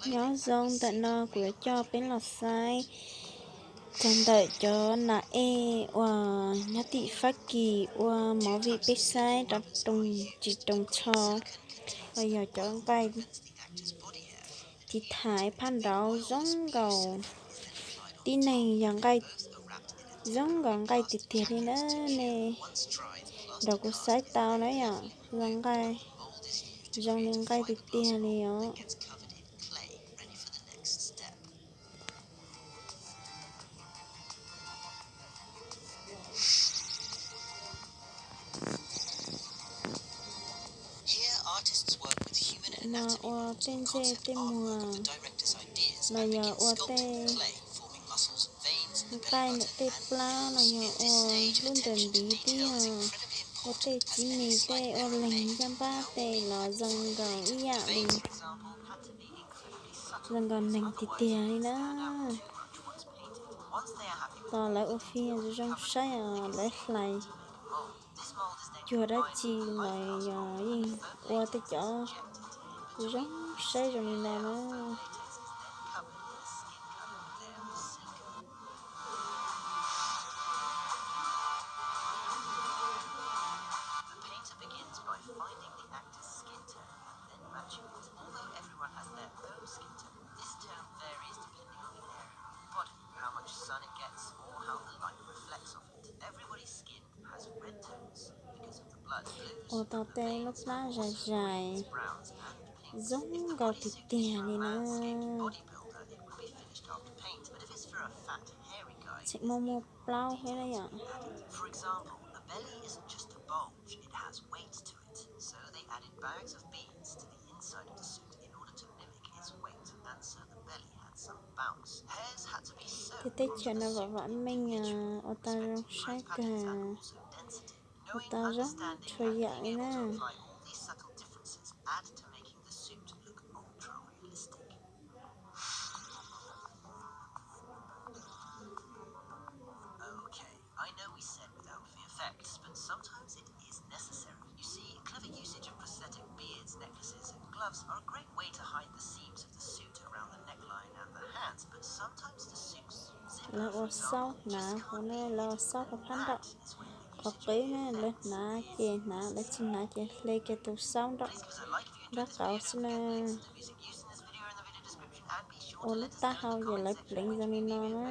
Nyob zoo, ntawm no kuv yuav coj peb los saib txog ntawm cov nas ej uas nyob tim Fab Kis ua movie peb saib rau rooj tsis rooj tsho, los yog cov nqaij tiv thaiv phab nraud zoo nkaus tib neeg yog nqaij, zoo nkaus nqaij tiag tiag li na. Nej nrog kuv saib tau na yom, zoo nqaij, zoo li nqaij tiag tiag li os. Mas ua tej ntsej tej muag los yog ua tej nqaij ntawm tej plab los yog ua lub ntawm ntiv tiag, ua tej txiv mis tej ua leeg ncaj npab tej los zoo nkaus ib yam li, zoo nkaus neeg tiag tiag li na. Tos lawv ua fij zoo saib os, lawv hlais cuag dab tsi los yog yeej ua tej cov zoo saib zoo li no na. Ua tau tej lub plab zais zais zoo nkaus tiag tiag li na. Tseem muaj muaj plaub thiab na yom. Tej teb chaws no vam vam meej, ua tau zoo saib kawg, ua tau zoo tshua yam li na. Lawv ua xaub hnav, lawv ua xaub rau phab nraum qhov qwb na, lawv hnav ces hnav, lawv tsis hnav ces hle kiag tus xaub nraum nraub qaum xwb na. Ua lub taub hau ces lawv pleev zoo li no na.